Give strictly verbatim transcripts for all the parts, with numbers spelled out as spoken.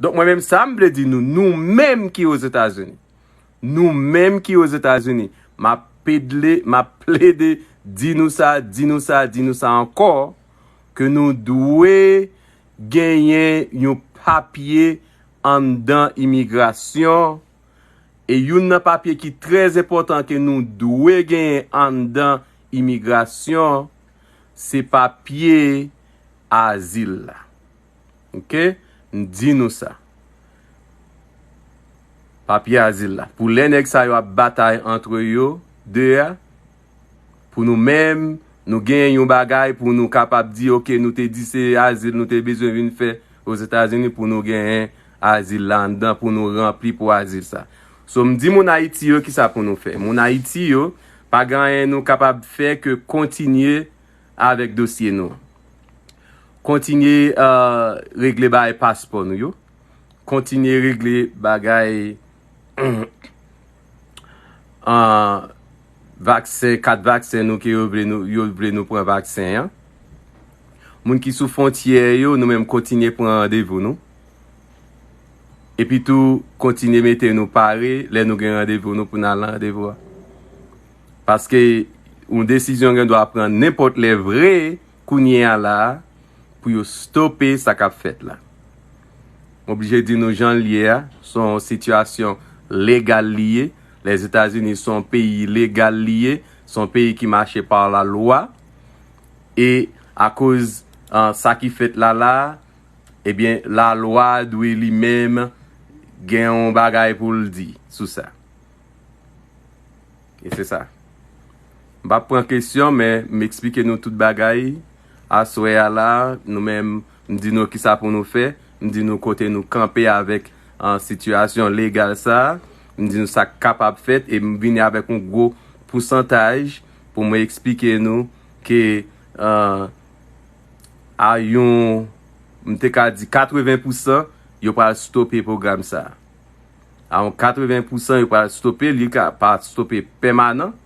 Donk, mwen menm, sa m vle di nou, nou menm ki Ozetazini, nou menm ki Ozetazini, m ap pedle, m ap plede di nou sa, di nou sa, di nou sa ankò, ke nou dwe genyen yon papye anndan imigrasyon. E youn nan papye ki trè enpòtan ke nou dwe genyen anndan imigrasyon, se papye azil la. Oke? M di nou sa. Papye azil la. Pou lè nèg sa yo ap batay antre yo de a, pou nou menm, nou genyen yon bagay pou nou kapab di, oke, nou te di se azil nou te bezwen vin fè Ozetazini pou nou genyen azil la anndan, pou nou ranpli pou azil sa. So, m di moun Ayiti yo, kisa pou nou fè? Moun Ayiti yo, pa gen anyen nou kapab fè ke kontinye avèk dosye nou. Kontinye, euh, regle bagay paspò nou yo. Kontinye regle bagay, euh, vaksen, kat vaksen nou ke yo vle nou, yo vle nou pran vaksen an. Moun ki sou fwontyè yo, nou menm kontinye pran randevou nou. Epi tou, kontinye mete nou pare lè nou gen randevou nou pou n al nan randevou a. Paske yon desizyon gen dwa pran nenpòt lè vre, kounye a la a, pou yo stope sa k ap fèt la. M oblije di nou jan l ye a, se yon sitiyasyon legal li ye. Lèzetazini se yon peyi legal li ye, se yon peyi ki mache pa lalwa. E akoz, ah, sa ki fèt la la a, ebyen, lalwa dwe li menm gen yon bagay pou l di sou sa. E se sa. M p ap pran kesyon, men m eksplike nou tout bagay. Aswè a la, nou menm, m di nou kisa pou nou fè. M di nou kote nou kanpe avèk, ah, sitiyasyon legal sa a. M di nou sa k kapab fèt e m vini avèk yon gwo pousantaj pou mwen eksplike nou ke, ah, a yon, m te ka di katreven pousan, yo pral stope pwogram sa a. A yon katreven pousan, yo pral stope, li ka pa stope pèmanan,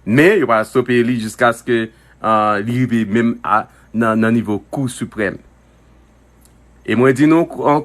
men yo pral stope li jiskaske, ah, li rive menm a, nan, nan nivo Kou Siprèm. E mwen di nou ankò,